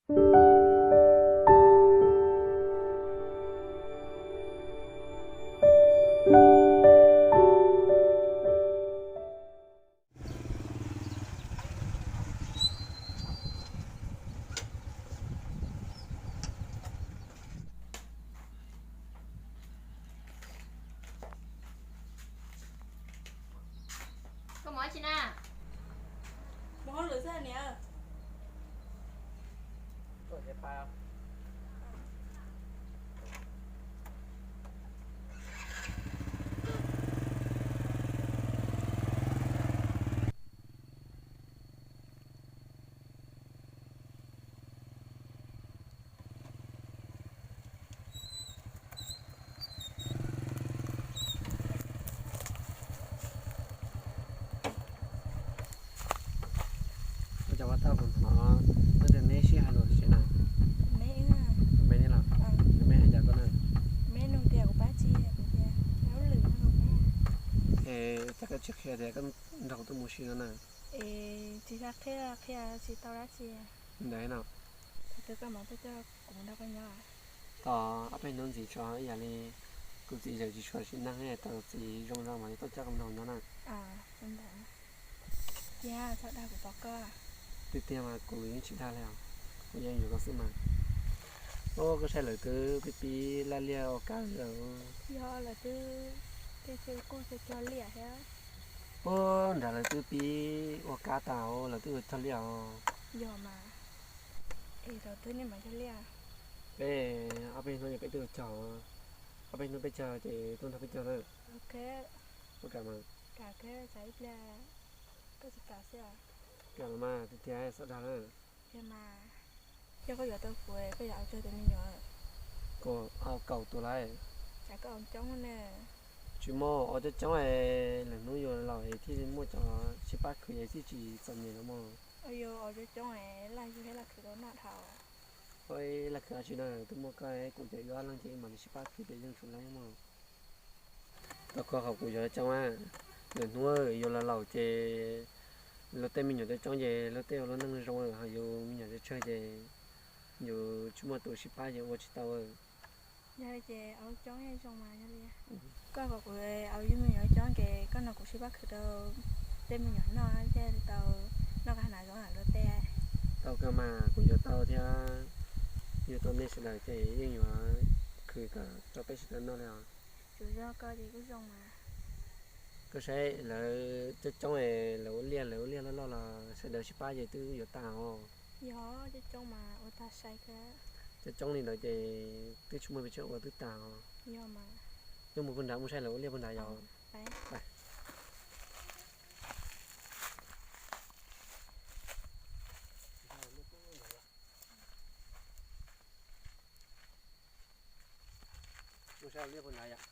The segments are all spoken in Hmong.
Koj mus dab tsi na? Mus hauj lwm xwb niam. Ua cas ua tau kuv hnov, ua cas neb sib hais lus si na? Me ne los? Me hais cas koj na? Es cas koj tsis qhia tias koj nrog kuv tuaj mus si no na? Tsis qhia, qhia tsis tau dab tsi. Ntawd no. Thaum twg koj mam tuaj coj kuv mus nrog koj nyob? Tos ob peb hnub ntxiv tso, ib yam li kuv txiv tseem tsis tshua sim neej, tos txiv zoo zoo mam li tuaj coj koj mus nrog nyob na. Cia txhob dag kuv tos koj. Tiag tiag mas kuv yeej tsis dag li os, kuv yeej yuav koj xwb mas. Ub, koj saib lawv twb pib pib laj liaj ua kab lawm. Yog lawv twb tej txhia kuj txhia cog liaj thiab. Ub, nrad lawv twb pib ua kab tas, lawv twb ua cog liaj os. Yog mas. Es thaum twg nej mam cog liaj? Peb ob peb hnub peb twb ua cog, ob peb hnub peb cog ces tuaj nrog peb cog na. Ua kam mas. Kam kawg, tsam ib pliag koj tsis kam xwb. Kam los mas, tiag tiag txhob dag na. Mas yog koj yuav tau kuv, koj yuav ua tsawg tus me nyuam? Kuv ua kaum tus lawm. Tsam koj ua coob ne. Tsis muaj, ua coob coob es lwm hnub yuav laus es thiaj muaj cov sib pab khwv es thiaj tsis txom nyem no mog. Ua coob coob es laj yug thiab laj khwv tau noj dhau. Ua laj khwv dab tsi na, twb muaj koj kuv cov ib ob leeg ces mam li sib pab khwv ces yeej tsum leej mog. Tau koj qhov kuv yuav coob a, lwm hnub yuav laus laus ces luag tej me nyuam coob coob ces luag tej ua lub neej zoo, ho yus me nyuam tsawg tsawg ces yus tsis muaj tus sib pab ces ua tsis tau. Yog li ces ua coob zoo mas yog li. Koj kom kuv ua yus me nyuam coob ces koj nrog kuv sib pab khwv rau tej me nyuam noj thiaj li tau noj qab hnav zoo luag tej. Tau kawg mas, kuv yuav tau thiab, yuav tau nej sawv daws ces yeej yuav khwv kom rau peb sawv daws noj li os. Tsuas yog koj ces kuj zoo mas. Koj saib lawv coob coob es lawv ua liaj, lawv ua liaj loj loj los sawv daws sib pab ces twb yuav tag os. Yog coob coob mas ua tag sai thiab. Coob coob li ntawd ces twb tsis muaj pes tsawg ua twb tag os. Yog mas. Yuav mus puag nrad mus saib lawv ua liaj puag nrad yog. Mus saib liaj puag nrad yom.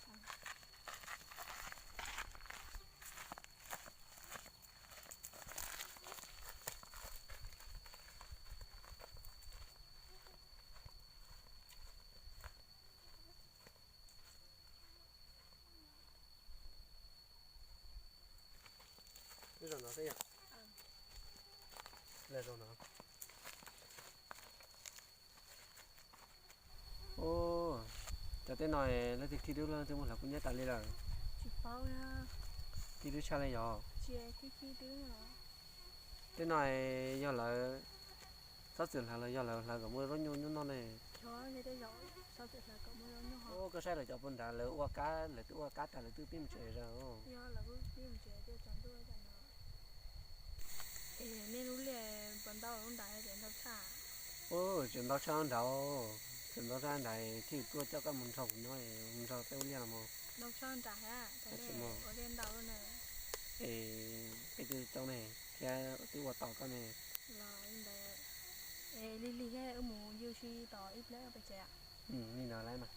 Lub zos no xwb yom. Lub zos no. Ub, cov teb no leej twg khib dub, leej twg muab hlawv kub hnyiab tas li lawm? Tsis paub na. Khib dub tshaj li yog. Tsis khib dub. Teb no yog lawv txhob txwm hlawv los yog lawv hlawv kom muaj zaub nyuj noj ne? Ub, koj saib lawv cov puag nrad lawv ua kab, lawv twb ua kab tas lawv twb pib mus tsev zog. Nej lub liaj puas ntau lub nrad, tseem ntau tshaj? Ub, tseem ntau tshaj nrad, tseem ntau tshaj nrad thiaj tuaj coj koj mus nrog kuv nyob, mus nrog peb ua liaj los mas. Ntau tshaj nrad thiab, ua liaj ntau ne. Es peb twb coob ne, thiab twb ua tau koj ne. Los li ntawd, es lig lig thiab wb mus ywj si tom ib pliag peb tsev. Li ntawd lawm mas.